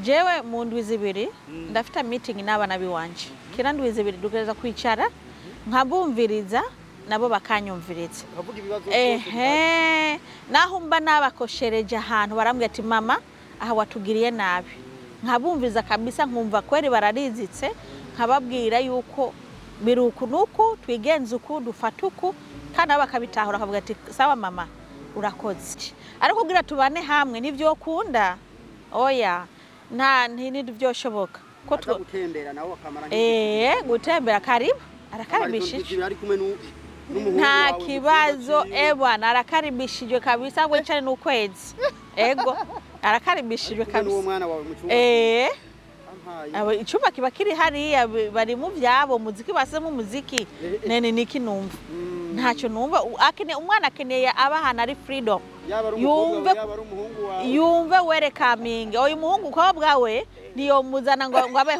Jewe mu ndwi 2 ndafita meeting n'abana biwanje. Kira ndwi 2 dukereza kwicara nkabumviriza nabo bakanyumviriza. Bavuga ibibazo. Ehe, naho mba nabakoshereje ahantu barambwira ati mama aha watugiriye nabi. Nkabumviza kabisa nkumva kweri bararizitse, nkababwira yuko biruku nuku twigenza uku dufata uku, kandi nabo bakabitahura bakavuga ati sawa mama urakoze. Ariko kugira tubane hamwe nivyo kunda oya nta ntibyoshoboka ko gutembera nawe akamara gutembera karibu arakaribishije ari kumwe n'umuhungu nta kibazo ebwana arakaribishijwe kabisa we cyane n'ukwezi ego arakaribishijwe kabisa n'uwo mwana wawe mu cyumba abo icyumba kiba kiri hariya bari mu byabo muziki basemo muziki nene niki numva ntacyo numva akene umwana akeneye abahana ari freedom yumve yumve welcoming. Oyu muhungu kobwa we niyo muzana ngo abe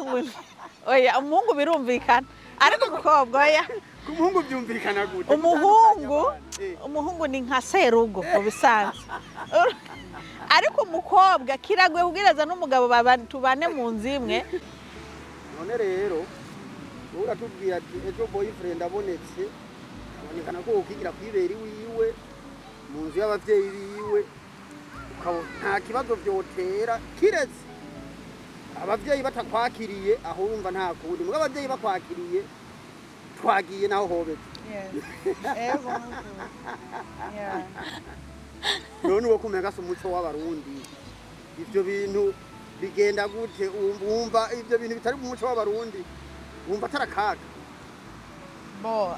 oya umuhungu birumvikana ariko umukobwa oya umuhungu byumvikana gute? Umuhungu ni nka serugo mu bisanzwe, ariko umukobwa kiragwe kubwiraza n'umugabo tubane mu nzu imwe. None rero uratubwira ati ejo boyfriend abonetse abonekana ko ukigira kwibera iwiwe mu nzu y'abavyeyi biwe nta kibazo vyotera kiretse abavyeyi batakwakiriye aho urumva nta kundi muga abavyeyi bakwakiriye twagiye naho hobetse. Ego. None uwo kumenya gasa umuco w'abarundi ivyo bintu bigenda gute? Wumva ivyo bintu bitari mu muco w'abarundi wumva atarakaga? Bo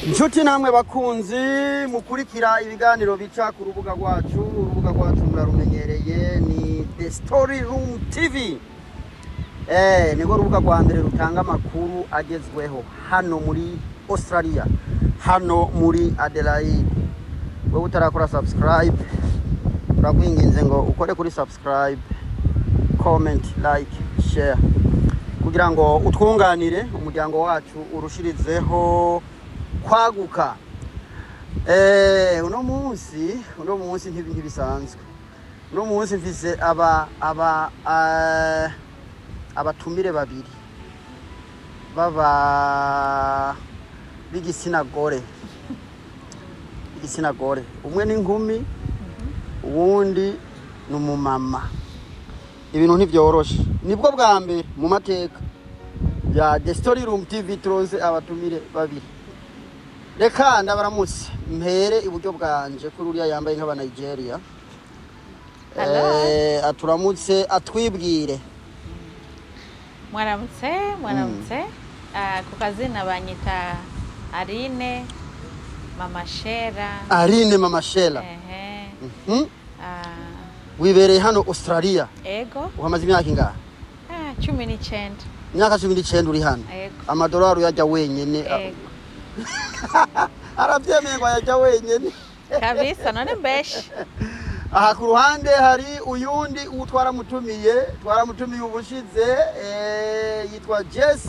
Inshuti namwe bakunzi mukurikira ibiganiro bica ku rubuga rwacu, urubuga rwacu murarumenyereye ni The Story Room TV. Niko rubuga rwa mbere rutanga amakuru agezweho hano muri Australia, hano muri Adelaide. Wewe utarakora subscribe, turakwinginze ngo ukore kuri subscribe, comment, like, share kugira ngo utwunganire umuryango wacu urushirizeho kwaguka. Uno munsi ntibisanzwe. Uno munsi mfise aba abatumire babiri baba b'igitsina gore. Igitsina gore umwe ni inkumi uwundi ni umumama. Ibintu ntivyoroshe, nibwo bwa mbere mu mateka ya The Story Room TV turonse abatumire babiri. Reka ndabaramutse mpere iburyo bwanje kuri uriya yambaye nk'aba Nigeria. Aturamutse atwibwire. Mwaramutse, mwaramutse. Ku kazina banyita Arine Mama Shera. Arine Mama Shera. Wibereye hano Australia. Ego. Uhamaze imyaka ingahe? 19. Imyaka 19 uri hano. Ego. Amadolari uyajya wenyene. Ego. Aravyemeye ngo yajya wenyene kabisa none mbeshi. Aha ku ruhande hari uyundi twaramutumiye ubushize, yitwa Jess.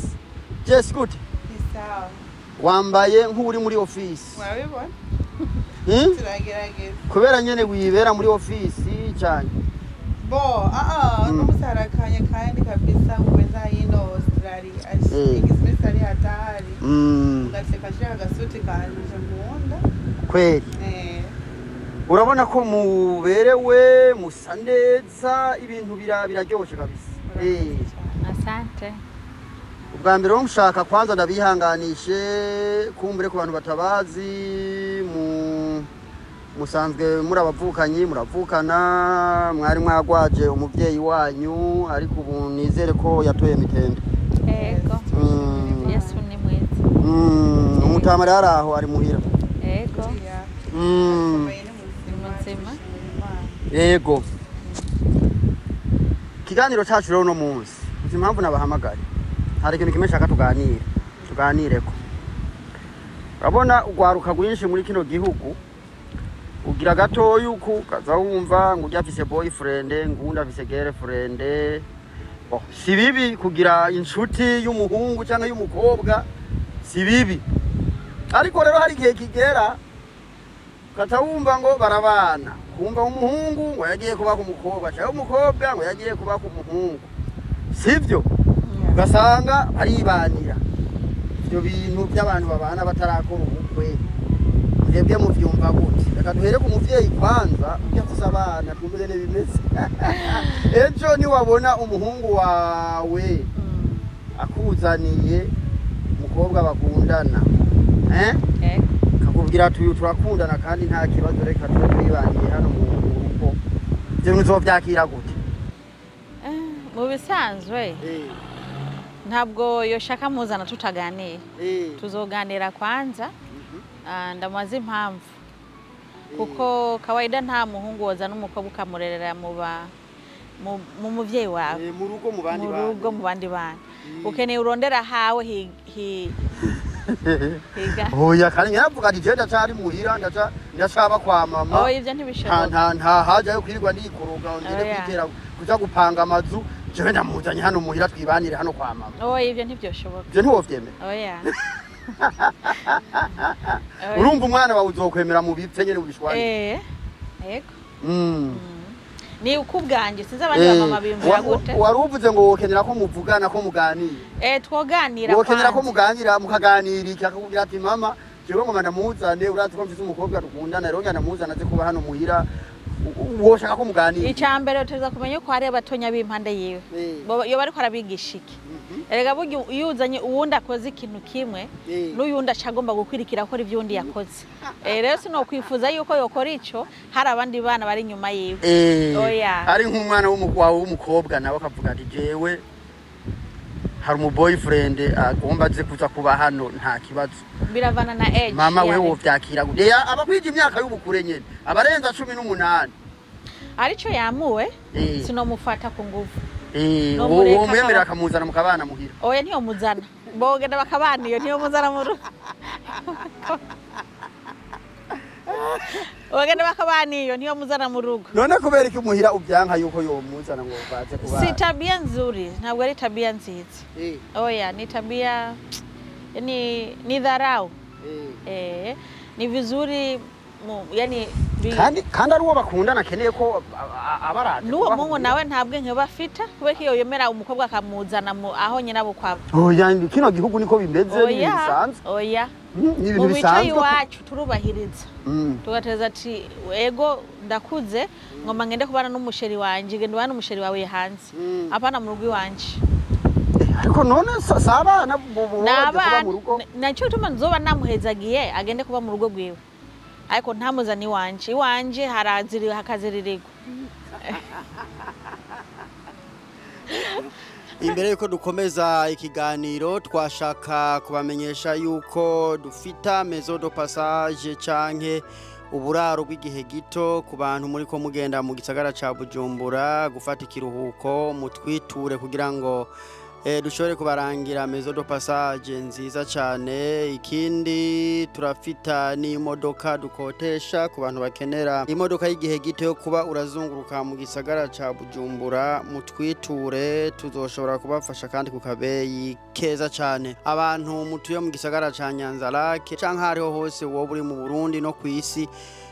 Jess gute? Ni sawa. Wambaye nk'uri muri office. Wabibona? Turagerageza. Kubera nyene wibera muri office cyane. Bo, n'umusarakanye kandi kabisa uweza hino Australia. Igisimesi ari hatari. Ugaseka shaka agasuti kanje nkunda. Kweli. Urabona ko muberewe musa neza, ibintu biraryoshe kabisa. Asante. Ubwa mbere mushaka kwanza ndabihanganishe kumbure ku bantu batabazi musanzwe muri abavukanyi muravukana mwari mwagwaje umuvyeyi wanyu ariko ubu nizere ko yatoye mitende. Ego. Yesu ni mwiza. Umutama rero aho ari muhira. Ego. Ego. Kiganiro cyacu rero no munsi uzi impamvu nabahamagaye hari ikintu kimwe nshaka tuganireko. Urabona ugwaruka rwinshi muri kino gihugu Ugira gatoya uku ukaza wumva ngo urya afise boyfriend, ngo uwundi afise girlfriend. Bon, si bibi kugira inshuti y'umuhungu cyangwa y'umukobwa, si bibi, ariko rero hari igihe kigera ukaca wumva ngo barabana, kumva umuhungu ngo yagiye kuba ku mukobwa cyangwa umukobwa ngo yagiye kuba ku muhungu, sibyo? Ugasanga baribanira. Ibyo bintu by'abantu babana batarakora ubukwe, mwebwe muvyumva gute? Reka duhere ku muvyeyi kwanza, ujya afise abana, twumve ingene bimeze. Ejo niwabona umuhungu wawe akuzaniye umukobwa bakundana, eh? Ego. Akakubwira ati: "Uyu turakundana kandi nta kibazo, reka tube twibaniye hano mu rugo." Ivyo bintu uzovyakira gute? Mu bisanzwe ntabwo yoshaka muzana tutaganiye. Tuzoganira kwanza, ndamubaza impamvu, kuko kawaida nta muhungu woza n'umukobwa ukamurerera mu muvyeyi wawe. Mu rugo, mu bandi mu bana. rugo, mu bandi bana. Ukeneye urondera hawe higa. Oya, kandi nyaravuga ati: "Jewe ndacari muhira, ndacaba kwa mama." Oya, ivyo Nta ntibishoboka. nta haja yo kwirirwa ndikoroga ngende Oya. kwitera kuja gupanga amazu. Jewe ndamuzanye hano muhira, twibanire hano kwa mama. Oya, ivyo ntivyoshoboka. Ivyo ntiwovyemera? Oya. Oya. Urumva umwana wawe uzokwemera mu bipfe nyene ubishwanire? Yego. Ni uko ubwanje, sinzi abandi bamama biyumvira gute. Wari uvuze ngo wokenera ko muvugana, ko muganira. Twoganira Wokenera ko kwanza. muganira, mukaganira iki? Akakubwira ati: "Mama, jewe ngoma ndamuzane, urazi ko mfise umukobwa dukundana, rero ndamuzana aze kuba hano muhira." Woshaka ko muganira? Icya mbere tuza kumenya ko hari abatonya b'impande yiwe. Iyo bariko arabigisha iki? Erega burya iyo uzanye uwundi akoze ikintu kimwe, n'uyundi aca agomba gukwirikira akora ibyo uwundi yakoze. Rero sinokwifuza yuko yokora ico hari abandi bana bari inyuma yiwe. Oya. Ari nk'umwana wawe w'umukobwa nawe akavuga ati: "Jewe hari umu boyfriend agomba aze kuza kuba hano, nta kibazo." Biravana na age. Mama, we yari. wovyakira gute? Abakwija imyaka y'ubukure nyene, abarenza 18. Arico yamuwe, sinomufata ku nguvu. Nomureka. Uwo mwemerera akamuzana mukabana muhira? Oya, ntiyomuzana, bogenda bakabana iyo, ntiyomuzana mu rugo. Bogenda bakabana iyo, ntiyomuzana mu rugo. None kubera iki muhira uvyanka yuko yomuzana ngo baze kubana? Si tabia nzuri, ntabwo ari tabia nziza. Oya, ni tabia ni dharau. Ni vizuri yani Kandi ari uwo bakundana, akeneye ko aba araje n'uwo kubaho muhungu muhira. Nawe nta bwenge bafita, kubera ko iyo yemera umukobwa akamuzana aho nyina bukwaba. Oya, kino gihugu niko bimeze, ni ibintu Oya. bisanzwe. Oya. Ni ibintu Mu mico bisanzwe. y'iwacu turubahiriza, tugateza ati: "Ego, ndakuze, ngomba ngende kubana n'umusheri wanje." Genda ubane n'umusheri wawe hanze, apana mu rugo iwanje. Ariko none si abana bo baje kuba mu rugo? Nacyo gituma nzoba namuhezagiye agende kuba mu rugo rwiwe, ariko ntamuzane iwanje. Iwanje haraziri hakaziririrwa. Imbere yuko dukomeza ikiganiro, twashaka kubamenyesha yuko dufita maison de passage canke uburaro bw'igihe gito ku bantu muri ko mugenda mu gisagara ca Bujumbura gufata ikiruhuko. Mutwiture kugira ngo dushobore kubarangira maison de passage nziza cyane. Ikindi, turafita n'imodoka dukotesha ku bantu bakenera imodoka y'igihe gito yo kuba urazunguruka mu gisagara ca Bujumbura. Mutwiture, tuzoshobora kubafasha kandi ku kabeyi keza cyane. Abantu mutuye mu gisagara ca Nyanza-Lac canke ahariho hose wowe uri mu Burundi no ku isi,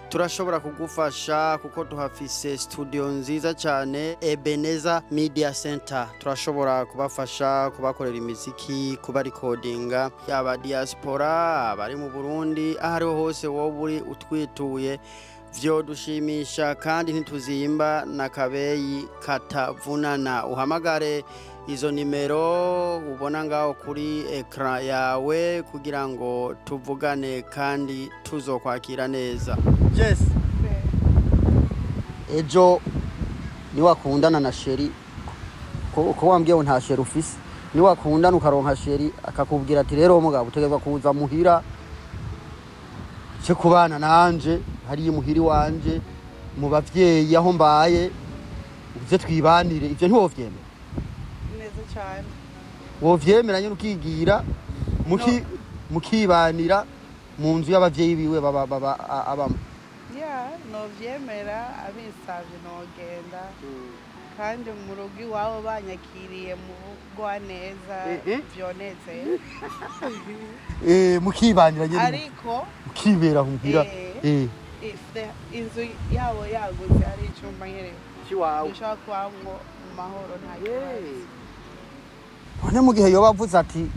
turashobora kugufasha kuko tuhafise studio nziza cyane, Ebeneza Media Center. Turashobora kubafasha kubakorera imiziki, kubarikodinga, yaba diaspora, abari mu Burundi, aho ariho hose wowe uri utwituye vyo dushimisha, kandi ntituzimba na kabeyi katavunana. Uhamagare izo nimero ubona ngaho kuri écran yawe kugira ngo tuvugane, kandi tuzokwakira neza. Yes. Ejo niwakundana na chéri, ko wambwiye ngo nta chéri ufise, niwakundana ukaronka chéri akakubwira ati: "Rero mugabo, utegerezwa kuza muhira cyo kubana nanje hariya imuhira iwanje mu bavyeyi aho mbaye, uze twibanire", ivyo ntiwovyemera? Neza cyane. Wovyemera nyene ukigira mukibanira mu nzu y'abavyeyi biwe baba abamo? Yeah. Yeah, novyemera abisavye nogenda, kandi mu rugo iwabo banyakiriye mu bugwa neza, vyonetse. Mukibanira nyene, ariko mukibera muhira. If the inzu yabo yagutse, ari icumba nyene Ciwawe dushobora kubamwo mu mahoro, nta kibazo. None mu gihe yoba avuze ati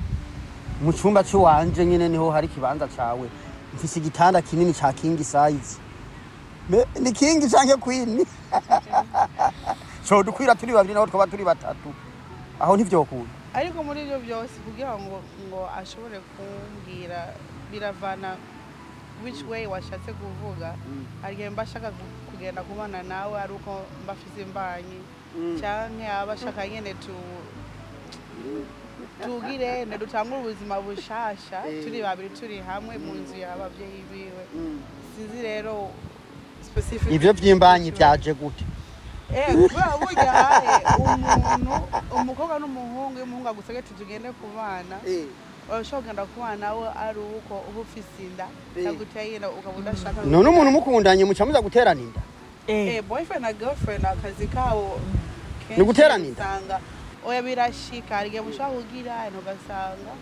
mu cyumba cy'iwanje nyine niho hari ikibanza cawe, mfise igitanda kinini ca king size. Ni king canke queen, codukwira turi babiri naho twaba turi batatu, aho ntivyokunda? Ariko muri ibyo byose, kugira ngo ashobore kumbwira, biravana which way washatse kuvuga. Hari igihe mba ashaka kugenda kubana nawe ari uko mba afise imbanyi, canke aba ashaka nyene tugirene dutangure ubuzima bushasha, turi babiri, turi hamwe mu nzu y'abavyeyi biwe. Sinzi rero specific. Ivyo vy'imbanyi vyaje gute? Kubera burya haye umuntu, umukobwa n'umuhungu, iyo umuhungu agusabye ati tugende kubana, urashobora kugenda kubana nawe ari uko uba ufise inda yaguteye inda, ukaba udashaka. None umuntu mukundanye muca muza guterana inda? Boyfriend na girlfriend, akazi kabo kenshi Ni guterana inda? usanga, oya, birashika. Hari igihe mushobora kugira inda ugasanga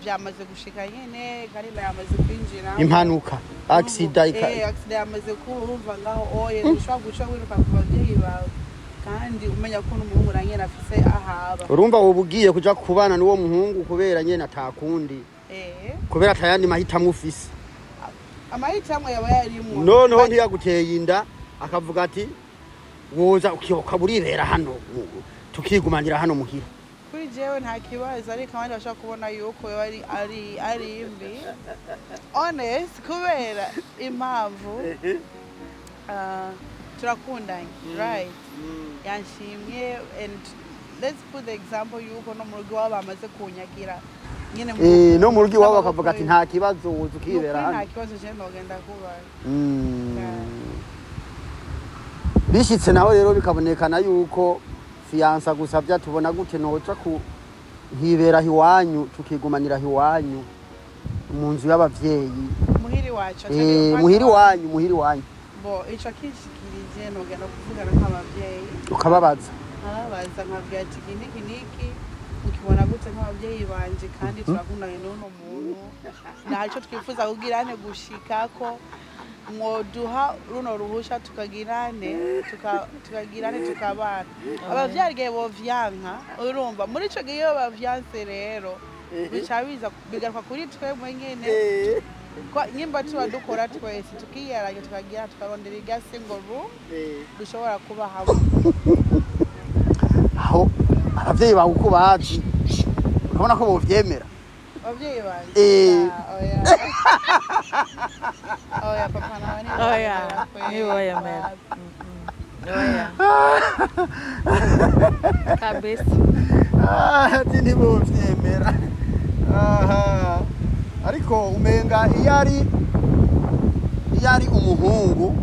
vyamaze gushika nyene kandi inda yamaze kwinjira. Impanuka, accident. Accident yamaze kuba, urumva ngaho oye ushobora guca wiruka ku bavyeyi bawe, kandi umenya ko n'umuhungu na nyene afise ahaba. Urumva woba ugiye kuja kubana n'uwo muhungu kubera nyene atakundi, kubera atayandi mahitamwo ufise. Amahitamo yaba yarimwo. Noneho ntiyaguteye inda, akavuga ati woza ukaba uribera hano, tukigumanira hano muhira. Kuri jewe nta kibazo, ariko abandi bashobora kubona yuko yoba ari mbi honest, kubera impamvu turakundanye, right? Yanshimye, and let's put the example yuko no mu rugo iwabo bamaze kunyakira nyine mu No mu rugo iwabo bakavuga ati nta kibazo, woza ukibera Nukuri nta hano. kibazo, je nogenda kubayo. Bishitse naho rero bikabonekana yuko fiancé gusabye tubona gute noca ku nkibera iwanyu, tukigumanira iwanyu mu nzu y'abavyeyi? Muhiri wacu? Muhiri wanyu, muhiri wanyu. Bo ico kinshikirije, nogenda kuvugana nk'abavyeyi. Ukababaza. Nkababaza, nkabwira ati iki niki niki, mukibona gute nk'ababyeyi banje? Kandi turakundanye n'uno muntu, ntacyo twifuza kugirane gushikako mwoduha runo ruhusha tukagirane tukagirane tukabana. Abavyeyi igihe bovyanka, urumva muri ico gihe iyo bavyanse rero bica biza bigaruka kuri twebwe nyene. Nyimba tuba dukora twese tukiyaranya, tukagira tukarondera irya single room dushobora kuba hamwe. Aho abavyeyi bawe uko bazi, urabona ko bovyemera? Abavyeyi banje? Eh. Oya, oya, papa nawe ni Oya, ntiboyemera. Oya kabisa. Ati ntibovyemera. Aha. Ariko umenga iyo ari umuhungu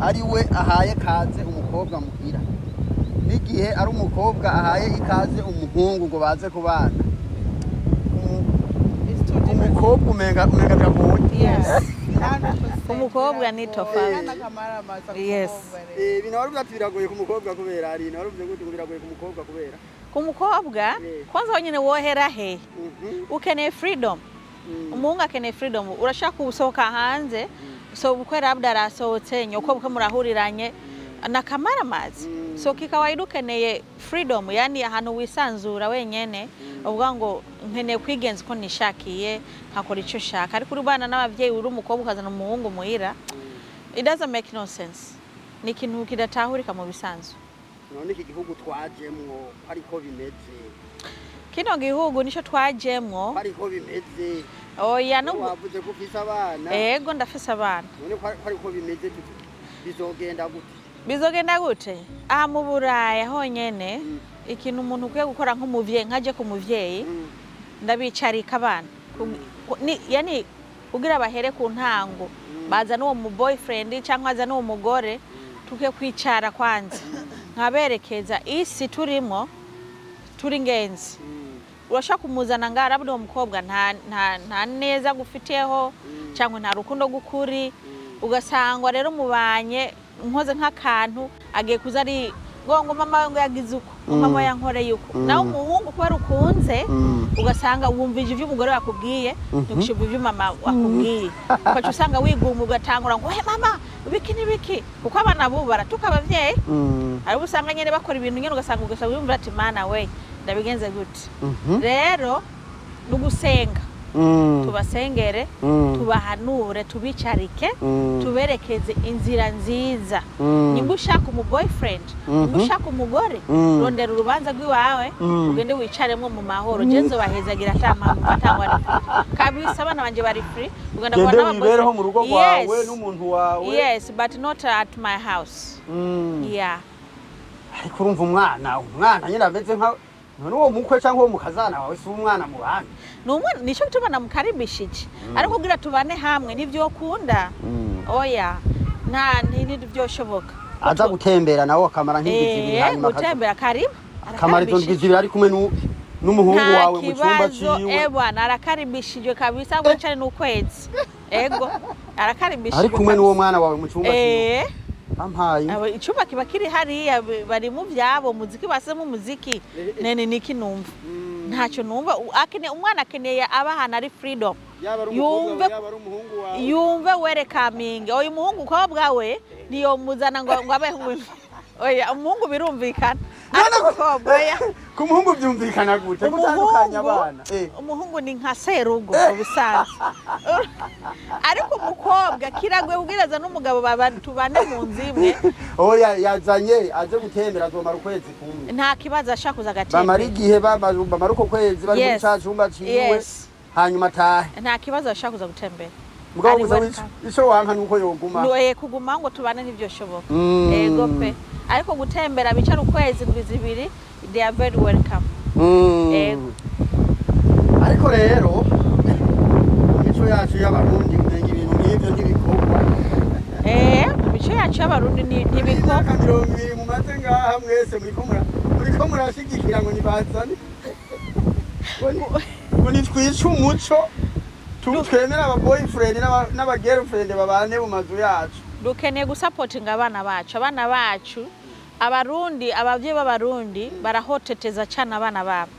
ari we ahaye kaze umukobwa muhira, n'igihe ari umukobwa ahaye ikaze umuhungu ngo baze kubana, It's two different. umukobwa umenga biragoye. Yes. 100%. Umukobwa ni tofauti. N'akamaramaza ku Yes. mukobwa rero. Ibintu wari ati biragoye ku mukobwa kubera ari wari uvuze gute ngo biragoye ku mukobwa kubera? Ku mukobwa, kwanza wenyine wohera he? Ukeneye freedom. Umuhungu akeneye freedom. Urashaka gusohoka hanze, so bukwe labda arasohotse, nyoko bukwe murahuriranye na kamaramazi. So kikawaida ukeneye freedom, yani ahantu wisanzura wenyene, uvuga ngo nkeneye kwigenza uko nishakiye, nkakora icyo ushaka. Ariko uri bana n'abavyeyi, uri umukobwa ukazana umuhungu muhira, it doesn't make no sense, ni ikintu kidatahurika mu bisanzwe. None iki gihugu twajemwo ariko bimeze? Kino gihugu nico twajemwo. Ariko bimeze? Oya, no. Wavuze ko ufise abana. Ego, ndafise abana. None ko ariko bimeze, bizogenda gute? Bizogenda gute? Aha mu Buraya honyene, ikintu umuntu ukwiye gukora nk'umuvyeyi, nkaje ku muvyeyi, ndabicarika abana. Yani kugira bahere ku ntango, baza n'uwo mu boyfriend cyangwa aza n'uwo mugore, tuke kwicara kwanza nkaberekeza isi turimo, turi ngenzi. Urashaka kumuzana ngaha, labda uwo mukobwa nta neza gufitiyeho cyangwa nta rukundo gukuri. Ugasangwa rero mubanye nkoze nk'akantu agiye kuza ari ngo mama ngo yagize uko, ngo mama yankoreye uko. Nawe umuhungu kubera ukunze, ugasanga wumvije ivyo umugore wakubwiye, ntigushimva ivyo mama wakubwiye, ukaca usanga wiguma, ugatangura ngo: "He mama, biki n'ibiki?" Kuko abana bubu baratuka abavyeyi. Hariho usanga nyene bakora ibintu nyene ugasanga wiyumvira ati: "Mana we, ndabigenze gute?" Rero ni ugusenga, tubasengere, tubahanure, tubicarike, tuberekeze inzira nziza. Nimba ushaka umu boyfriend, nimba ushaka umugore, rondera urubanza rw'iwawe, ugende wicaremo mu mahoro. Je nzobahezagira ata mpamvu batangwa ari free kabisa. Abana banje bari free, ugenda gende kubona wibereho mu rugo rwawe Yes. n'umuntu wawe. Yes, but not at my house. Yeah. Ariko urumva umwana nyine ameze nka none uwo mukwe cyangwa uwo mukazana wawe si umwana mu bandi? Ni umwana, nicyo gituma namukaribishije, ariko kugira tubane hamwe ntivyokunda, oya, nta ntivyoshoboka. Aza gutembera nawe akamara nk'indwi 2, hanyuma gutembera karibu. Akamara izo ndwi 2 ari kumwe n'umuhungu Nta wawe mu cyumba kibazo. ciwe. Ebwana, arakaribishijwe kabisa, wicare n'ukwezi, ego, arakaribishijwe Ari kumwe n'uwo kabisa. mwana wawe mu cyumba ciwe? Eh. Ampaye. Icyumba kiba kiri hariya, bari mu byabo, muziki basemo umuziki nene niki, numva ntacyo numva. Umwana akeneye aba ahantu ari freedom. Yaba ari umukobwa wawe, yaba ari umuhungu wawe. Yumve welcoming. Uyu muhungu ukobwa we ntiyomuzana ngo abe, oya, umuhungu birumvikana, ariko umukobwa oya. Ku muhungu byumvikana gute gutandukanya abana? Umuhungu ni nka serugo mu bisanzwe, ariko umukobwa kiragoye kubwiriza n'umugabo tubane mu nzu imwe. Oya, yazanye aje gutembera, azomara ukwezi kumwe. Nta kibazo, ashaka kuza Bamara agatembera. igihe bamara uko kwezi bari muri ca cumba ciwe, hanyuma atahe. Nta kibazo, ashaka kuza gutembera. Mugabo Ari gusa welcome. ico wanka nuko yoguma. Kuguma ngo tubane ntivyoshoboka. Ego pe, ariko gutembera bicara ukwezi, indwi 2, they are very welcome. Ego. Ariko rero imico yacu y'Abarundi umenga ibintu nk'ivyo ntibikorwa. Imico yacu y'Abarundi ntibikorwa. Imyaka 20 mumaze ngaha mwese muriko murashigikira ngo nibazane, ngo nitwice umuco, twemere aba boyfriend n'aba girlfriend babane mu mazu yacu. Dukeneye gusapotinga abana bacu. Abana bacu Abarundi, abavyeyi b'Abarundi barahoteteza cane abana babo,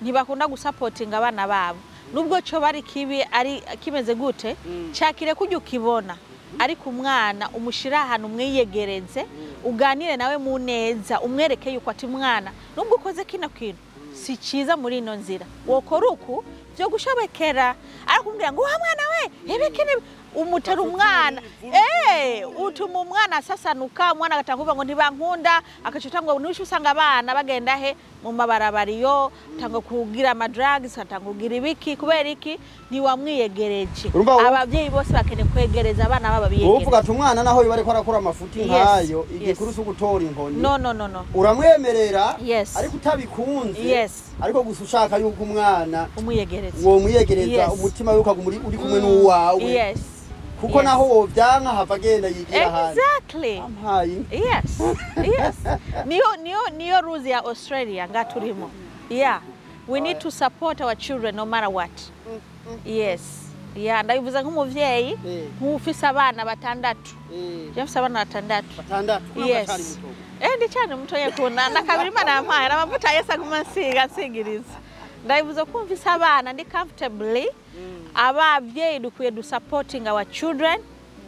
ntibakunda gusapotinga abana babo. Nubwo co bari kibi ari kimeze gute, cakire kurya ukibona, ariko umwana umushira ahantu, umwiyegereze, uganire nawe mu neza, umwereke yuko ati: "Mwana, nubwo ukoze kino kintu si cyiza, muri ino nzira wokora uku byo gushobokera." Ariko umubwira ngo: "Wa mwana we, ebeke nibi," umutera umwana, utuma umwana asasanuka, umwana agatanga kuvuga ngo ntibankunda, agaca ngo nisho usanga abana bagenda he mu mabarabara, iyo tanga kugira ama drugs, atanga kugira ibiki. Kubera iki? Ntiwamwiyegereje. Urumva Abavyeyi bose bakeneye kwegereza abana babo, Wowe biyegereza. uvuga ati umwana naho yoba ariko arakora amafuti nkayo, igikuru si ugutora inkoni. No, no, no, no. Uramwemerera, ariko utabikunze, ariko gusa ushaka yuko umwana Umwiyegereza. womwiyegereza, umutima we ukaguma uri kumwe n'uwawe, kuko naho wovyanka hava agenda yigira ahandi. Ampaye. Yes, niyo rules ya Australia nga turimo. Yeah, we need to support our children no matter what. Yes, yeah, ndabivuze nk'umuvyeyi, nk'ufise abana batandatu. Je mfise abana batandatu. Batandatu? Yes. Uracari muto. Ndi cyane mutoya kuna na kabiri Imana yampaye n'amavuta Yesu aguma nsiga nsigiriza. Ndabivuze ko mfise abana ndi comfortably. Abavyeyi dukwiye do supporting our children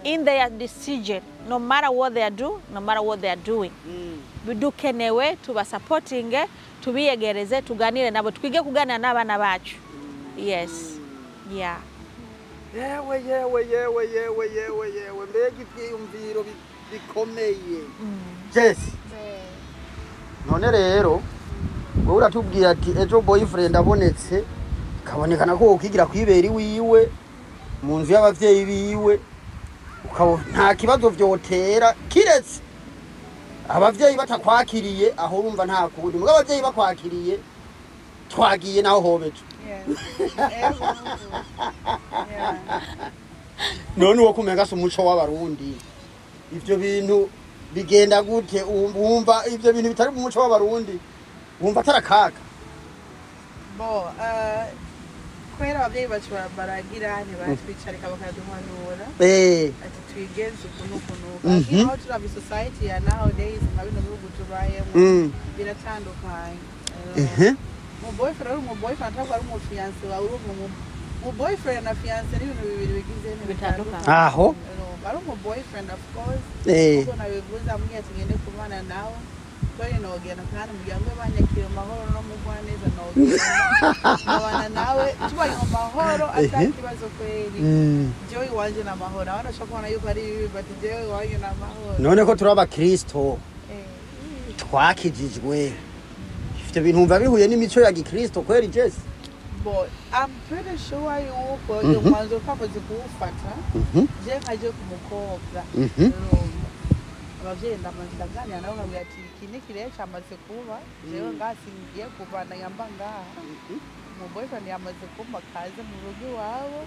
in their decision, no matter what they are do, no matter what they are doing. Dukenewe tubasapotinge, tubiyegereze, tuganire nabo, twige kuganira n'abana bacu. Yes, yeah. Yewe, yewe, yewe, yewe, yewe, yewe, mbega ivyiyumviro bikomeye! Jesi, none rero wowe uratubwira ati ejo boyfriend abonetse, kabonekana ko wokigira kwibera iwiwe mu nzu y'abavyeyi biwe, ukabona nta kibazo vyotera, kiretse abavyeyi batakwakiriye. Aho urumva nta kundi, mugabo abavyeyi bakwakiriye, twagiye naho hobejo. Yes. Ego. Yeah. None uwo kumenga si umuco w'Abarundi, ivyo bintu bigenda gute? Wumva ivyo bintu bitari mu muco w'Abarundi, wumva atari akaga? Bo, Kubera ababyeyi bacu baragira ntibatwicarika bakaduhanura ati twigenze uku n'uku n'uku. Aho turaba society ya nowadays, nka bino bihugu tubayemo, biratandukanye. Mu boyfriend ari umu boyfriend, ntabwo ari umu fiancé wawe. Uri mu boyfriend na fiancé ni ibintu bibiri bigize Bitandukanye. Aho. Ari umu boyfriend, of course, kuko nabivuze ambwiye ati ngende kubana nawe kweli, nogenda, kandi umuryango we banyakira mu mahoro no mu neza, nogenda nkabana nawe, tubanye mu mahoro ata kibazo kweli. Jewe iwanje ni amahoro. Abana bashobora kubona yuko ari bibi, but jewe iwanje ni amahoro. None ko turi abakristo, twakijijwe, ivyo bintu wumva bihuye n'imico ya gikristo kweli, Jesse? But I'm pretty sure yuko iyo mwanzuro twamaze kuwufata, je nkaje ku mukobwa, urumva abavyeyi ndamaze ndaganira nabo, nkabwira ati iki ni kirehe cyamaze kuba, jewe ngaha singiye kubana yamba ngaha, umu boyfriend yamaze kumpa kaze mu rugo iwabo.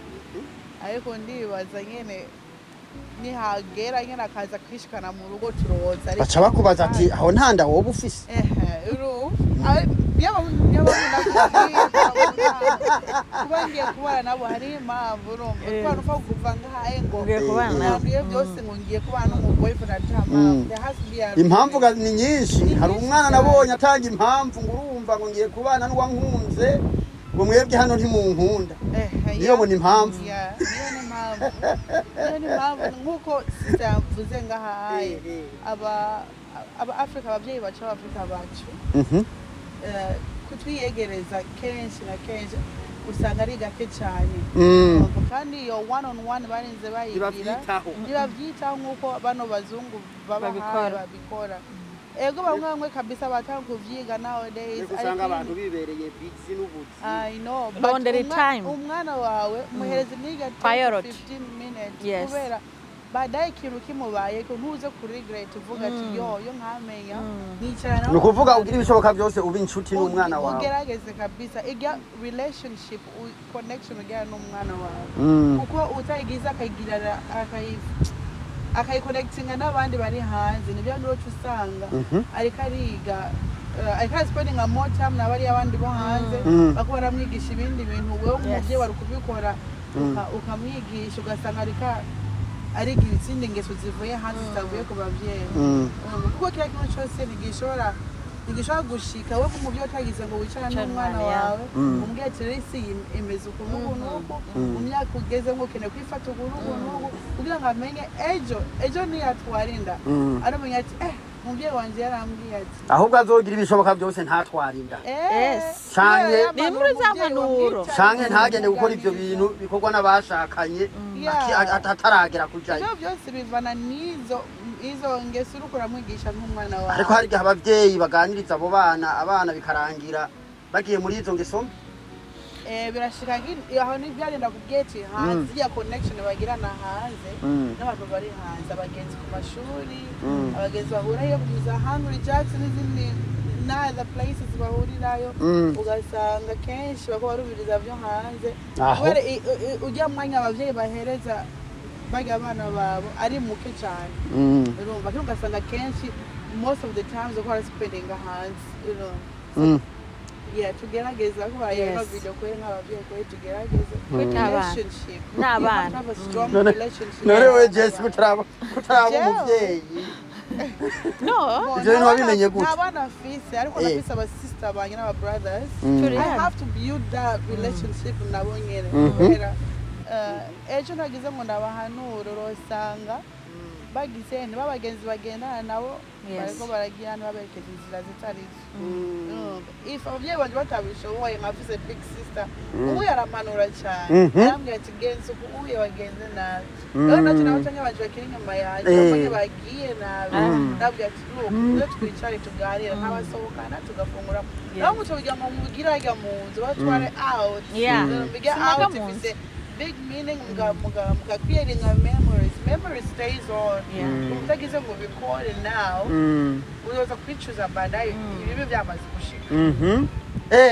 Ariko ndibaza nyene nihagera nyene akaza kwishikana mu rugo, turoza. Ariko Baca bakubaza ati aho nta nda woba ufise? Ehe, urumva niyo mpamvu nakubwiye kuba ngiye kubana nabo hari impamvu. Urumva kubana upfa kuva ngahaye ngo Ugiye kubana nabo. nabwiye byose ngo ngiye kubana n'umu boyfriend ata mpamvu. There has to be a Impamvu ni nyinshi. Ni Hari nyinshi umwana cyane. nabonye atanga impamvu ngo urumva ngo ngiye kubana n'uwankunze, ngo mwebwe hano ntimunkunda. Ehe, Niyo ngo ni impamvu. Yeah, niyo ni impamvu, niyo ni impamvu. Nk'uko sister yavuze ngahaye, aba Africa, ababyeyi bacu b'Afrika bacu, kutwiyegereza kenshi na kenshi usanga ari gake cyane. Kandi iyo one on one barinze bayigira, Ntibavyitaho. Ntibavyitaho nk'uko bano bazungu babahaye. Babikora. Babikora, ego, bamwe bamwe kabisa batanga kuvyiga nowadays. Ariko usanga ariko abantu bibereye busy n'ubuzi. I know, but Boundary time. Umwana wawe muhereza niga 10 to Priority. 15 minutes, kubera baadaye ikintu kimubayeko ntuze ku regret uvuga ati yo nkamenya nicara nawe. Ni ukuvuga ugira ibishoboka byose uba inshuti n'umwana wawe. Ugerageze kabisa ijya relationship, connection ugira n'umwana wawe, kuko utayigize akayigirana akayiconnectinga n'abandi bari hanze, nibyo nuco usanga ariko ariga, ariko spending more time n'abari abandi bo hanze, bako baramwigisha ibindi bintu wewe nk'umubyeyi wari kubikora, ukamwigisha, ugasanga ariko ariga izindi ngeso zivuye hanze zitavuye ku babyeyi. Kuko kiriya kintu cyose ntigishobora gushika we nk'umubyeyi utagize ngo wicarane Wicarane n'umwana n'umwana, wawe, umubwire ati rero isi imeze uku n'uku n'uku, mu myaka ugezemo ukeneye kwifata uku n'uku n'uku, kugira ngo amenye ejo niyatwara inda aramenya ati umubyeyi wanjye yarambwiye ati. Ahubwo azogira ibishoboka byose ntatwara inda. Yes. Canke- Ni muri za mpanuro. Canke ntagende gukora ivyo bintu bikorwa n'abashakanye ataragera kujayo. Ibyo byose bivana n'izo izo ngeso uriko uramwigisha nk'umwana wawe. Ariko hari igihe abavyeyi baganiriza abo bana, abana bikarangira bagiye muri izo ngeso mbi. Birashika aho ntibyarenda kubwiye ati hanze ya connection bagirana hanze n'abantu bari hanze, abagenzi ku mashuri, abagenzi bahurayo za Hungry Jacks n'izindi n'other places bahurirayo, ugasanga kenshi bako barumviriza byo hanze. Aho. Kubera ujya mwanya abavyeyi bahereza barya abana babo ari muke cyane. Urumva kandi ugasanga kenshi most of the times uko spending hanze. Yeah, tugerageza ko ino video kwe nk'abavyeyi kwe tugerageze Kwita abana. relationship. N'abana. You have to have a strong relationship. None we Jesse, kutaraba Jewe. umuvyeyi, No. Bo, ivyo bintu wabimenye gute? Nta bana mfise, ariko ndafise aba sister banje n'aba brothers. Turi I hano. have to build that relationship nabo nyene, kubera ejo ntagize ngo ndabahanura, urosanga bagize ntibabagenzi bagendana nabo, bariko baragira ntibaberekeza inzira zitarizo. If ababyeyi banje batabishoboye, nkafise big sister, ubu yarampanura cyane. Arambwira ati genza uku, uye wagenze nabi. Rero nacyo nabo cyangwa abanje bakiri inyuma yanjye, bamwe bagiye nabi, ndabwira ati look, iyo twicare tuganira, nkabasohokana tugafungura naho muco kugira ngo mugire ajya mu nzu batware out. Muge Sinaga out mu nzu. Ifise big meaning, muga creating a memories, memory stays on. Utagize ngo ubikore now, uzoza kwicuza baadaye ibibi byamaze gushika.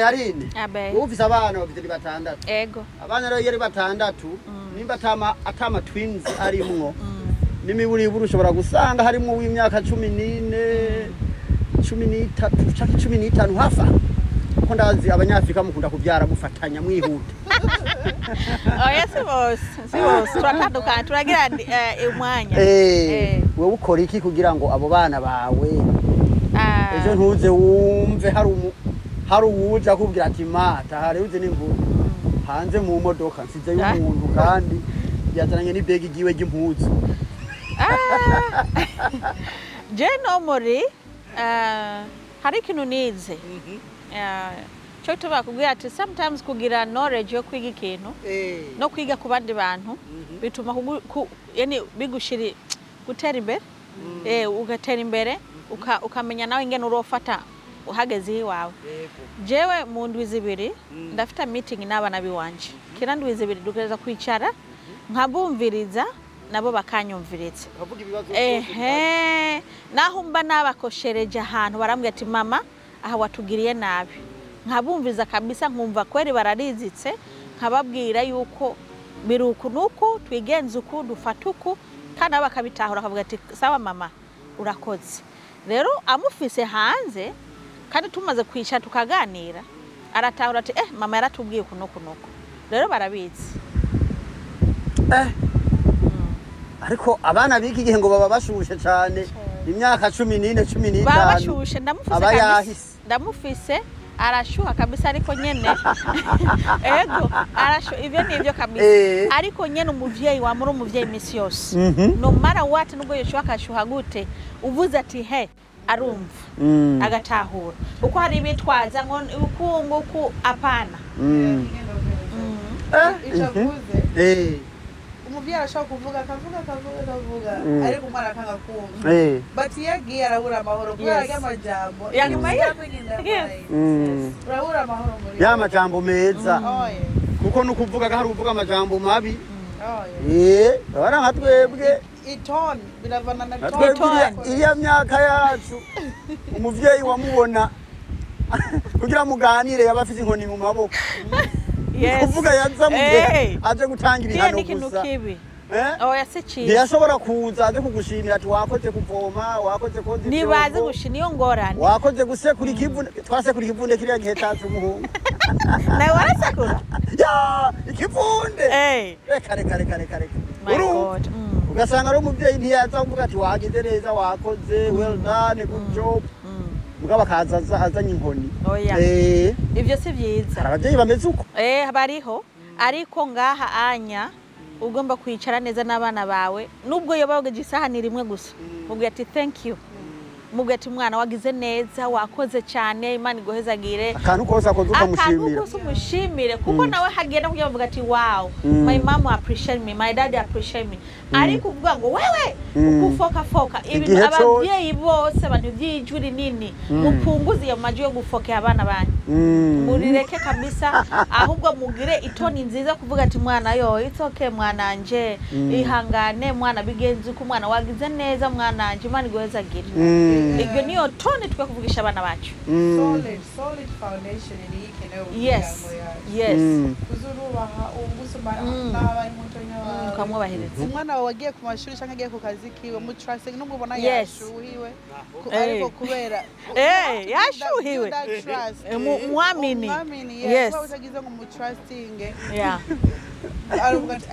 Arine, Abe. wowe ufise abana bafite ni batandatu? Ego. Abana rero iyo ari batandatu, nimba atama twins arimwo, n'imiburiburi ushobora gusanga harimwo uw'imyaka 14, 13 canke 15 hafi aho. Kuko ndazi Abanyafrika mukunda kubyara mufatanya mwihuta. Oya, si bose, si bose, turatandukana, turagira umwanya. Wewe ukora iki kugira ngo abo bana bawe ejo ntuze wumve hari uwuja akubwira ati: "Mata hari uze n'inkuru hanze mu modoka nsizeyo umuntu kandi yazananye n'ibegi ryiwe ry'impuzu"? Je normally hari ikintu nize. Cyo tuba kubwira ati sometimes kugira knowledge yo kwiga ikintu no kwiga ku bandi bantu bituma yani bigushiri gutera imbere, ugatera imbere, ukamenya nawe ingene urofata uhageze iwawe. Jewe mu ndwi 2 ndafite meeting n'abana biwanje. Kila ndwi 2 dukereza kwicara, nkabumviriza, nabo bakanyumviriza. Ukavuga ibibazo byose. Ehe, naho mba nabakoshereje ahantu, barambwira ati: "Mama, aha watugiriye nabi." Nkabumviza kabisa, nkumva kweri bararizitse, nkababwira yuko biri uku nuku, twigenze uku, dufata uku, kandi nabo bakabitahura, bakavuga ati: "Sawa mama, urakoze." Rero amufise hanze kandi tumaze kwicara tukaganira, aratahura ati: "Eh, mama yaratubwiye uku nuku nuku." Rero barabizi. Ariko abana b'iki gihe ngo baba bashushe cyane, imyaka 14, 15. Baba bashushe, ndamufise Aba kabisa. yahise. Ndamufise, arashuha kabisa, ariko nyene ego arashu, ivyo nivyo kabisa. Ariko nyene umuvyeyi wamuri umuvyeyi imisi yose, no matter what, nubwo yoshuha akashuha gute, uvuze ati he, arumva, agatahura, kuko hari ibitwaza ngo uku nguku, apana. Icyo avuze, umuvyeyi arashobora kuvuga, akavuga, akavuga, akavuga, ariko umwana akanga kumva. But iyo agiye arabura amahoro kubera ry'amajambo. Urabura amahoro muri Ya majambo meza. Oh, yeah. Kuko nukuvuga hari uvuga amajambo mabi. Oh, yeah. Abana nka twebwe, I tone biravana na nka tone. twebwe iriya myaka yacu, umuvyeyi wamubona kugira muganire yaba afise inkoni mu maboko. Kuvuga yaza mu gihe aje gutanga Kiriya ibihano ni ikintu gusa. kibi. Eh? Oya, si ciza. Ntiyashobora kuza aje kugushimira ati: "Wakoze kuvoma, wakoze koza Ntibazi ivyombo, gusha, niyo ngorane. wakoze gusekura ikivune." Twasekura ikivunde kiriya gihe cacu, umuhungu. Nawe warasekura? Ya, ikivunde. Reka, reka, reka, reka, reka. My Urumva? God. Ugasanga ari umuvyeyi ntiyaza kuvuga ati: "Wagize neza, wakoze, well done, good job." Mugabo akaza azanye inkoni. Oya. Ivyo si vyiza. Hari abavyeyi bameze uko. Bariho, ariko ngaha anya ugomba kwicara neza n'abana bawe, nubwo yoba yogeje isahani rimwe gusa, mubwira ati: "Thank you." Mubwira ati: "Mwana, wagize neza, wakoze cyane, Imana iguhezagire." Akantu kose akoze Akantu ukamushimira. kose umushimire, kuko nawe hagenda kugira bavuga ati: "Wow, my mom appreciate me, my dad appreciate me." Ariko uvuga ngo wewe ukufokafoka ibintu, Igihe cose. ababyeyi bose, abantu by'ijwi rinini, mupunguze iyo majwi yo gufokera abana banyu. Murireke kabisa, ahubwo mugire i tone nziza, kuvuga ati: "Mwana, yo, it's okay mwananje, ihangane mwana, bigenze uko mwana, wagize neza mwananje, Imana iguhezagire." Ibyo niyo tone twe kuvugisha abana bacu. Solid, solid foundation niyo ikenewe mu miryango yacu. Kuzurubaha ubusuma n'aba ari mutonya wawe, Ukamwubahiriza. Umwana wawe agiye ku mashuri cyangwa agiye ku kazi kiwe, mu trusting, nubwo ubona yashuhiwe, ariko kubera Yashuhiwe. Build that trust. Mwamini. Umwamini, kuba utagize ngo umutrustinge, aravuga ati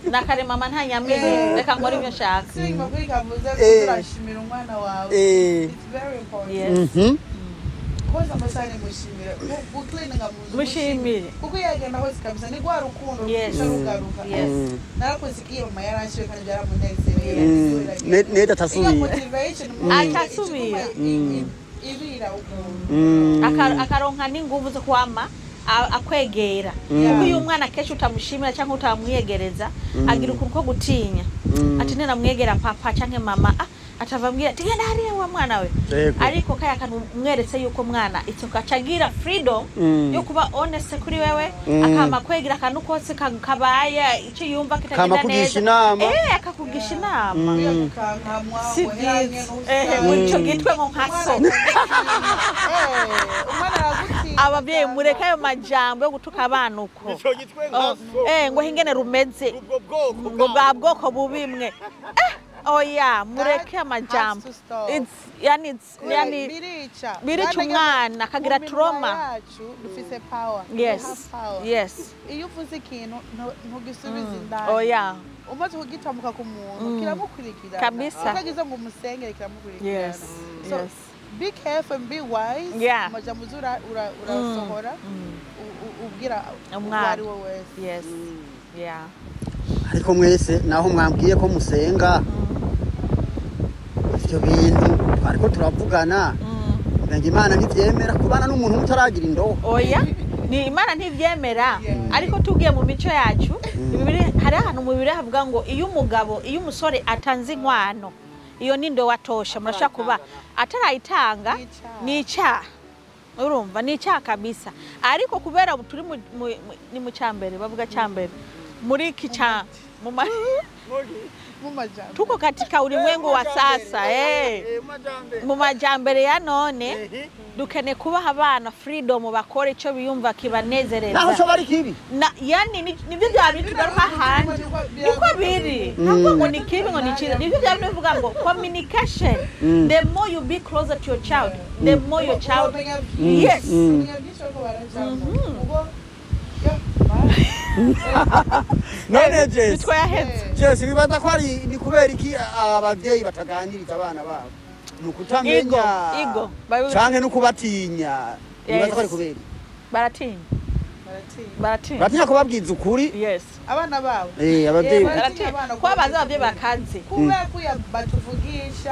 Na kare mama ntanyamini, reka nkore ibyo nshaka. Singa kuri kavuze, urashimira umwana wawe. It's very important. Koza amasahani, mushimire, gucleaninga mu nzu, Mushimire. Kuko iyo yagenda hose kabisa ni rwa rukundo ruca rugaruka. Narakoze iyo mama yaranshiwe kandi byaramunezereye. Neda atasubira. Iyo motivation Atasubira. Ibira ukuntu. Akaronka n'inguvu zo kwama akwegera, kuko iyo umwana kenshi utamushimira cyangwa utamwiyegereza, agira ukuntu ko gutinya, ati ninamwegera papa cyangwa mama, atava ambwira ati: "Genda hariya wa mwana we." Ariko kaya kantu umweretse yuko mwana icyo acagira freedom yo kuba honest kuri wewe, akama kwegera akantu kose kabaye, icyo yumva Kama kitagenda kugisha neza, inama. Akakugisha inama. Kukankamwa. Si byiza ngo ico gitwe ngo nka so. Umwana aragutinya. Ababyeyi, mureke ayo majambo yo gutuka abana uko. Ico gitwe nka so. Ngo hingene rumeze. Ubwo bwoko. Ngo bwa bwoko bubimwe. Oya, mureke amajambo. Has to stop. It's yani it's yani Birica. Birica Kandi umwana, akagira mu minwa trauma. yacu dufise power. We Yes. have power. Yes. Iyo uvuze ikintu, ntugisubize indani. Oya. Umaze kugitambuka ku muntu, kiramukurikirana. Kabisa. Utagize ngo umusengere, kiramukurikirana. So be careful and be wise. Amajambo uza urasohora, ubwira uwo Umwana. ari we wese. Yes. Yeah. Ariko mwese naho mwambwiye ko musenga, ivyo bintu twariko turavugana, ngo Imana ntivyemera kubana n'umuntu mutaragira indobo. Oya, ni Imana ntivyemera. Ariko tugiye mu mico yacu, hari ahantu mu Bibiri havuga ngo iyo umugabo, iyo umusore atanze inkwano, iyo ni ndowa atosha, murashobora kuba atarayitanga. Ni icyaha. Ni icyaha, urumva, ni icyaha kabisa. Ariko kubera ubu turi ni mu cyambere, bavuga cyambere muri iki cya Mu majambo. Tuko katika ulimwengu wa sasa, mu majambere ya none, dukeneye kubaha abana freedom, bakora icyo biyumva kibanezereza. Naho coba ari kibi. Na yani nibyo bya bintu tugaruka ahandi, niko biri, ntabwo ngo ni kibi, ngo ni cyiza. Nibyo bya bintu bivuga ngo communication, the more you be closer to your child, the more your child Umenya byinshi. Yes. Umenya byinshi bariko barajamwo. Ubwo yo. None Jesi, Mitwe yaheze. Jesi, wibaza ko ari ni kubera iki abavyeyi bataganiriza abana babo? Ni ukutamenya Igo, igo. canke no kubatinya? Wibaza ko ari kubera iki? Baratinya. Baratinya. Baratinya. Baratinya kubabwiza ukuri. Yes. Abana babo. Abavyeyi. Eh, baratinya Baratinya abana. Ko baza abavyeyi bakaze. Kubera kuya batuvugisha,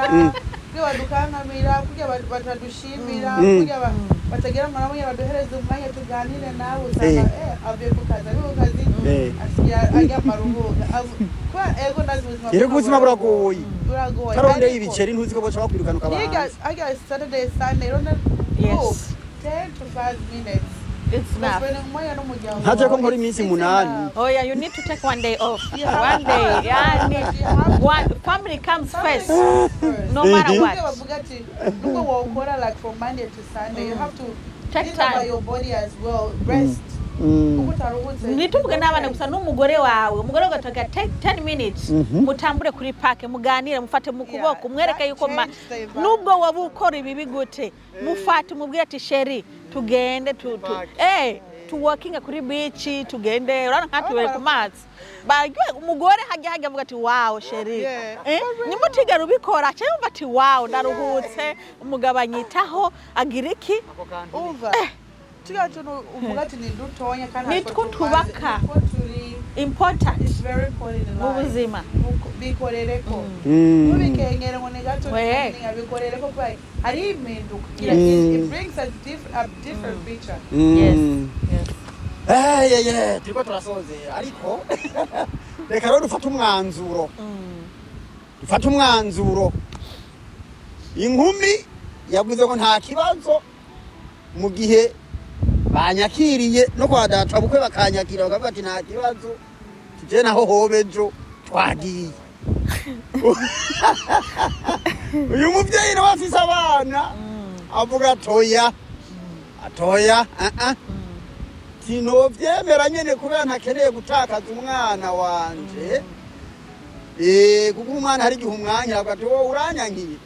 kuya badukankamira, kuya batadushimira, kuya batagira ngo nabo baduhereze umwanya tuganire nabo. Usanga avuye ku kazi, ari ku kazi, asigaye aryama aruhuka. Kubera ego, ndazi ubuzima. Rero ubuzima buragoye. Buragoye. Utarondeye Ariko ibiceri, ntuzi ko boca bakwirukana niga ukabanza. harya Saturday, Sunday, rero Yes. 10 to 5 minutes It's enough. ugaspenda umwanya n'umuryango Ntaje ko wawe. nkora iminsi It's 8. enough. Oh yeah, you need to take one day off. Yeah. One day, yani, You have to. one family comes Family first, comes first. no matter Nubwo what. bavuga ati nubwo wokora like from Monday to Sunday, you have to Take think time. about your body as well. Rest. Kuko utaruhutse. Ntituvuge n'abana gusa, n'umugore wawe. Umugore wawe ugatoka, take 10 minutes, mutambure kuri park, muganire, mufate mu kuboko, umwereke That yuko change the environment. nubwo waba ukora ibibi gute, mufate umubwire ati: "Chéri, tugende tu walking kuri beach, tugende." Urabona nka tubere ku mazi. Baryohe, umugore hajya avuga ati: "Wow, chéri." Nimutigera ubikora, aca yumva ati: "Wow, ndaruhutse, umugabo anyitaho, agira iki." Umva, turiya tuntu uvuga ati ni dutonya kandi Nitwo natwo tumaze, tubaka. nitwo turi. Important It's very important in mu life. buzima. Bikorereko, ntubikengere ngo ni gato. Bikorereko kubera hari impinduka. It brings a different picture. Yes. Ye, turiko turasozera, ariko reka rero dufate umwanzuro. Dufate umwanzuro. Inkumi yavuze ko nta kibazo mu gihe banyakiriye no kwa data bukwe, bakanyakira bakavuga ati nta kibazo, tuje naho hobe ejo twagiye. Uyu muvyeyi nawe afise abana avuga atoya, atoya, ah ah, sinovyemera nyene kubera ntakeneye gutakaza umwana wanje. Kuko umwana hari igihe umwanya avuga ati: "Wowe uranyankiye,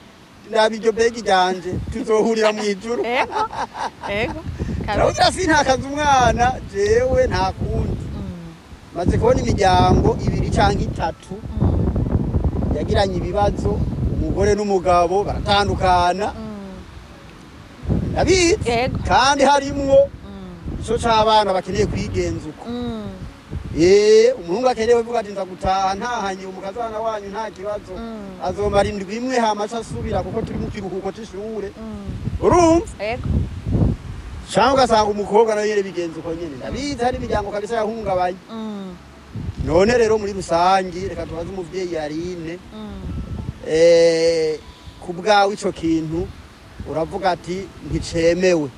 ndaba iryo begi ryanje, tuzohurira mu ijuru." Ego. Turavuga sintakaza umwana jewe, nta kundi. Maze kubona imiryango ibiri canke itatu yagiranye ibibazo, umugore n'umugabo baratandukana, ndabizi. Kandi harimwo ico c'abana bakeneye kwigenza uko. Umuhungu akeneye kuvuga ati: "Nza gutaha ntahanye umukazana wanyu, nta kibazo." Azomara indwi imwe, hama aca asubira kuko turi mu kiruhuko c'ishure. Urumva? Ego. Canke ugasanga umukobwa nawe nyene bigenza uko nyene. Ndabizi, hari imiryango kabisa yahungabanye. None rero muri rusangi, reka tubaze umuvyeyi Yarine. Ku bwawe ico kintu uravuga ati nticemewe.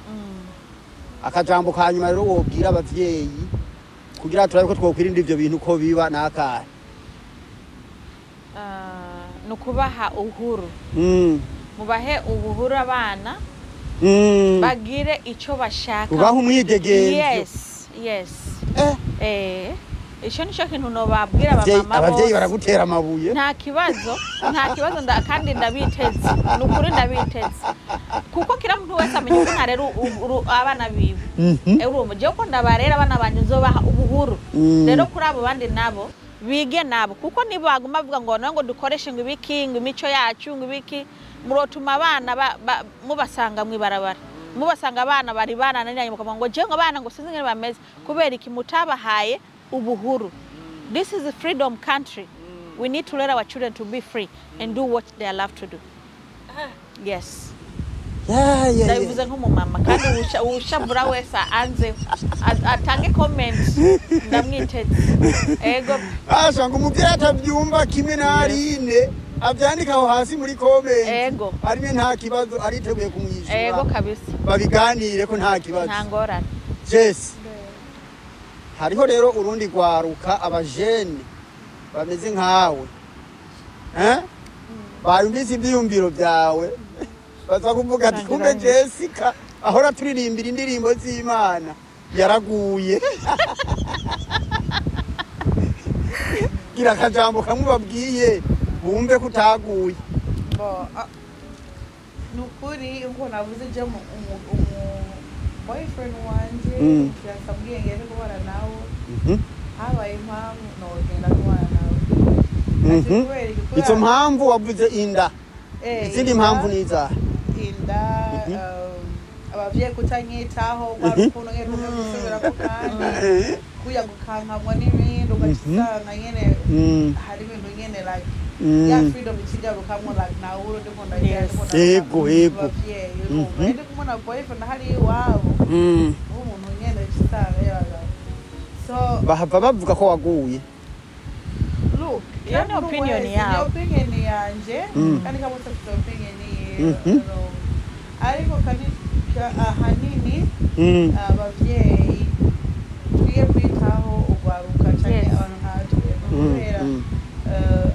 Akajambo ka nyuma rero wobwira abavyeyi kugira turabe ko twokwirinda ivyo bintu ko biba nakahe? Ah, ni ukubaha uhuru. Mubahe ubuhuru abana, bagire icyo bashaka. Ubaha umwidegemvyo. Yes. Icyo nicyo kintu nobabwira abamama Abavyeyi bose. Baragutera amabuye. Nta kibazo, nta kibazo, kandi ndabiteze, ni ukuri ndabiteze, kuko kila muntu wese amenya ukuntu arera abana biwe. Urumva jewe ko ndabarera abana banje, nzobaha ubuhuru. Rero kuri abo bandi nabo bige nabo, kuko nibaguma bavuga ngo nawe ngo dukoreshe ngo ibiki, ngo imico yacu, ngo ibiki, murotuma abana mubasanga mw'ibarabara, mubasanga abana bari bananiranye, mukavuga ngo jewe ngo abana ngo sinzi ingene bameze, kubera iki? Mutabahaye ubuhuru. This is a freedom country. We need to let our children to be free and do what they love to do. Yes. Ya. Ndabivuze nk'umumama, kandi uwushavura wese anze atange comment, ndamwiteze, ego. Asha, ngo umuvyeyi atavyumva kimwe na Aline avyandika aho hasi muri comment. Ego. Aline nta kibazo, ariteguye kumwishyura. Ego kabisa. Babiganire ko nta kibazo. Nta ngorane. Jesi, hariho rero urundi rwaruka, abajene bameze nkawe, eh? Bayumvise ivyiyumviro byawe, baza kuvuga ati: "Kumbe Jessica ahora turirimbira indirimbo z'Imana yaraguye." Gira akajambo kamwe ubabwiye bumve ko utaguye. Bo, ni ukuri nkuko navuze, je umu boyfriend wanje fiancé ngende kubana nawe, habaye impamvu nogenda kubana nawe. Ati kubera iki? Izo mpamvu wavuze inda, izindi inda, mpamvu ni izahe? Inda, abavyeyi kutanyitaho, kwa rukundo nyene rumwe gusubirako, kandi kuya gukankamwa n'ibindi, ugaca usanga nyene hari ibintu nyene like ya freedom ikigarukamwo, like nawe uri ndiko ndagira ndiko Ego. abavyeyi, urumva, ndi kumwe na boyfriend hari iwabo w'umuntu nyene, usanga yabaga so. Bahava bavuga ko waguye. Look, Iyo ni kila muntu opinion wese, yawe. Ni opinion yanje, kandi kaba ufite opinion yiwe, urumva. Ariko kandi ahanini abavyeyi twiye kwitaho urwaruka canke abantu nkatwe, kubera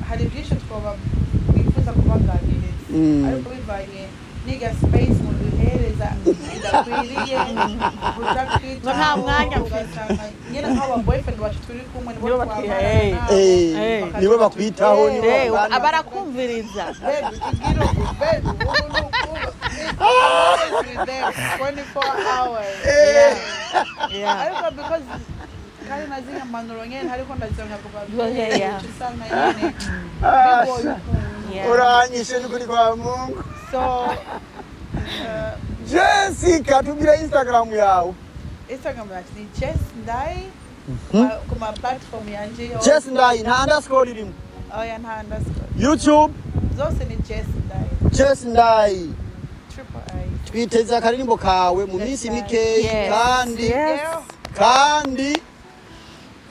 hari byinshi twoba twifuza kubaganiriza, ariko bivanye n'iga space muduhereza idakwiriye, Ngo nta mwanya mfite. Ugasanga nyine nk'aba boyfriend bacu turi kumwe nibo Nibo twamara nabo, Eh. Nibo bakwitaho, nibo bakuganiriza. Barakumviriza. Baby, tugira uku, baby, ubu ni uku. It's always with them 24 hours. Ariko because kandi nazinga impanuro nyene, ariko ndazironka ku bavyeyi, usanga nyene bigoye ukuntu. Uranyishe n'ukuri kwa Mungu. So Jessica, tubwire Instagram yawe. Instagram yacu ni Jess Ndai, ku ma platform yanje yose. Jess Ndayi, nta underscore irimo? Oya, nta underscore. YouTube? Zose ni Jess Ndai. Jess Ndayi. Triple I. Twiteze akaririmbo kawe mu minsi mikeyi. Kandi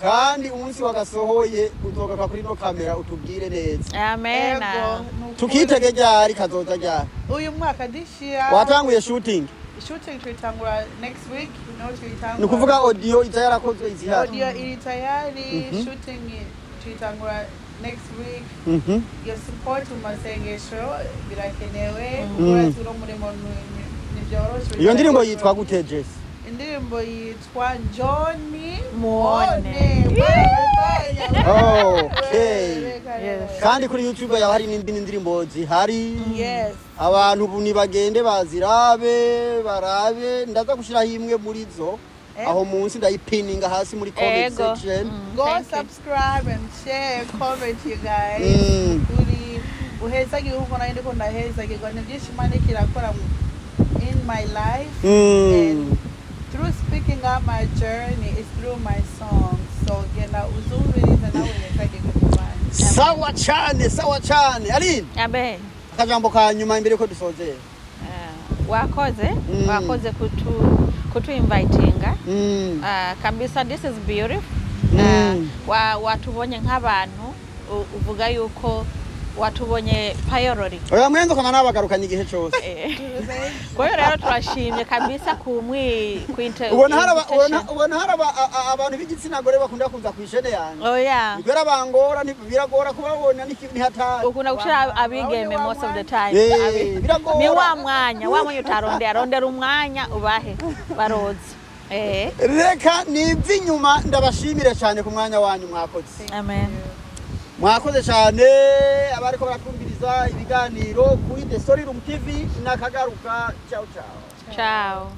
kandi umunsi wagasohoye uzogaruka kuri no kamera utubwire neza. Amena. Ego, ni ukuri. Tukitege ryari? Kazoza ryari? Uyu mwaka dishira. Watanguye shooting? Shooting tuyitangura next week, no, tuyitangura. Ni ukuvuga audio iza yarakozwe, izihari? Audio iri tayari, shooting tuyitangura next week. Your support mu masengesho birakenewe, kuko uno murimo ntivyoroshe. Iyo ndirimbo yitwa gute, Jess? Indirimbo yitwa Njoni Muone. Okay. Yes. Kandi kuri YouTube yawe hari n'indi ndirimbo zihari? Yes. Abantu ubu nibagende bazirabe, barabe. Ndaza gushiraho imwe muri zo aho munsi, ndayipininga hasi muri comment Ego. section. Go Thank you. subscribe and share, comment, you guys. Uri uhezagirwe nkuko nari ndiko ndahezagirwa. Ni byinshi Imana iriko irakora in my life and through speaking out my journey is through my songs, so genda uzumvirize nawe uhezagirwe mu bandi. Sawa cane, sawa cane, Aline. Abe. Akajambo ka nyuma imbere ko dusozera. Wakoze, wakoze kutu invitinga. Kabisa, this is beautiful. Watubonye nk'abantu, uvuga yuko watubonye priority. Oya, mwenzo kama nabagarukanye igihe cose. Kwa hiyo rero turashimye kabisa kumwi kuinte Ubona hari ubona hari abantu b'igitsina gore bakunda kuza kw'ishene yanje. Oya. Nibwira bangora, biragora kubabona, ni hatari. Ukunda gushira abigeme most of the time. Biragora. Ni wa mwanya utarondera, arondera umwanya ubahe baroza. Reka nive inyuma, ndabashimire cyane ku mwanya wanyu mwakoze. Amen. Mwakoze cyane abariko baratwumviriza ibiganiro kuri The Story Room TV. Nakagaruka, ciao ciao. Ciao.